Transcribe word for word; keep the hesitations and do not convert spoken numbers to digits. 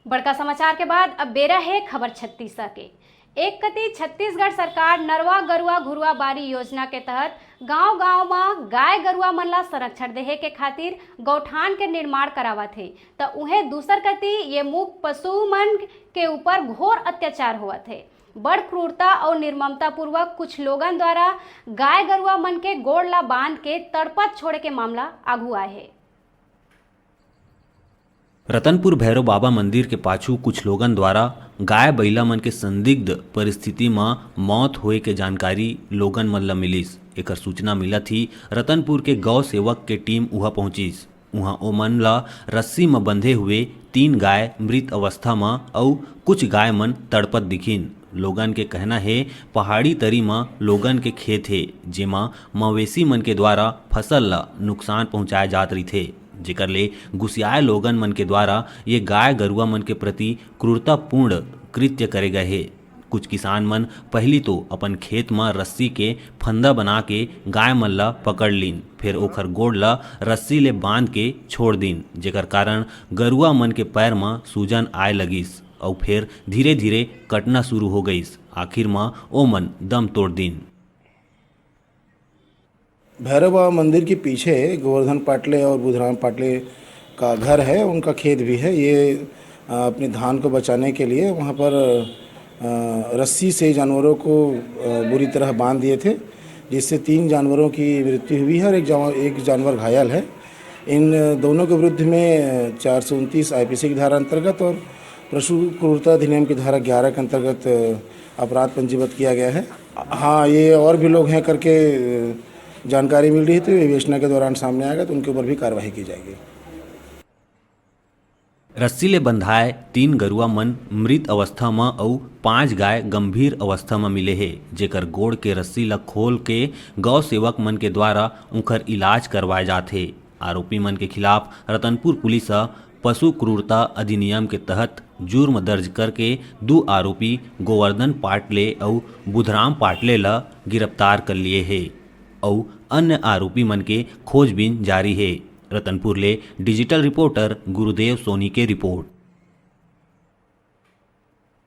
बड़का समाचार के बाद अब बेरा हे खबर छत्तीसा के। एक कति छत्तीसगढ़ सरकार नरवा गरुवा घुरुवा बारी योजना के तहत गांव-गांव म गाय गरुवा मन ला संरक्षण देहे के खातिर गौठान के निर्माण करावत हे, त उहें दूसर कति ये मूक पशु मन के ऊपर घोर अत्याचार होवत हे। बड़ क्रूरता अउ निर्ममतापूर्वक कुछ लोगन द्वारा गाय गरुवा मन के गोड़ ला बांध के तड़पत छोड़े के मामला आघू आए हे। रतनपुर भैरव बाबा मंदिर के पाछू कुछ लोगन द्वारा गाय बइला मन के संदिग्ध परिस्थिति म मौत होए के जानकारी लोगन मन ल मिलिस। एकर सूचना मिलत ही रतनपुर के गौ सेवक के टीम उहां पहुंचिस। उहां ओमन ल रस्सी म बंधे हुए तीन गाय मृत अवस्था म अउ कुछ गाय मन तड़पत दिखिन। लोगन के कहना हे, पहाड़ी तरी म लोगन के खेत हे, जेमा मवेशी मन के द्वारा फसल ल नुकसान पहुंचाए जात रहिथे, जेकर ले गुसियाए लोगन मन के द्वारा ये गाय गरुवा मन के प्रति क्रूरतापूर्ण कृत्य करे गए हे। कुछ किसान मन पहिली तो अपन खेत म रस्सी के फंदा बना के गाय मन ल पकड़ लीन, फेर ओखर गोड़ ल रस्सी ले बांध के छोड़ दीन, जेकर कारण गरुवा मन के पैर म सूजन आए लगिस अउ फेर धीरे-धीरे कटना शुरू हो गइस। आखिर म ओमन दम तोड़ दीन। भैरव बाबा मंदिर के पीछे गोवर्धन पाटले और बुधराम पाटले का घर है, उनका खेत भी है। ये, अ, अपने धान को बचाने के लिए वहाँ पर, अ, रस्सी से जानवरों को, अ, बुरी तरह बांध दिए थे, जिससे तीन जानवरों की मृत्यु हुई है और एक जानवर, एक जानवर घायल है। इन दोनों के विरुद्ध में चार सौ उनतीस आईपीसी की धारा अंतर्गत और पशु क्रूरता अधिनियम की धारा ग्यारह के अंतर्गत अपराध पंजीबद्ध किया गया है। हाँ, ये और भी लोग हैं करके जानकारी मिल रही थी, विवेचना के दौरान सामने आएगा तो उनके ऊपर भी कार्रवाई की जाएगी। रस्सी ले बंधाए तीन गरुआ मन मृत अवस्था म अउ पांच गाय गंभीर अवस्था म मिले हे, जेकर गोड़ के रस्सी ल खोल के गौ सेवक मन के द्वारा उंखर इलाज करवाए जात हे। आरोपी मन के खिलाफ रतनपुर पुलिस ह पशु क्रूरता अधिनियम के तहत जुर्म दर्ज करके दू आरोपी गोवर्धन पाटले अउ बुधराम पाटले ल गिरफ्तार कर लिए हे अउ अन्य आरोपी मन के खोजबीन जारी हे। रतनपुर ले डिजिटल रिपोर्टर गुरुदेव सोनी के रिपोर्ट।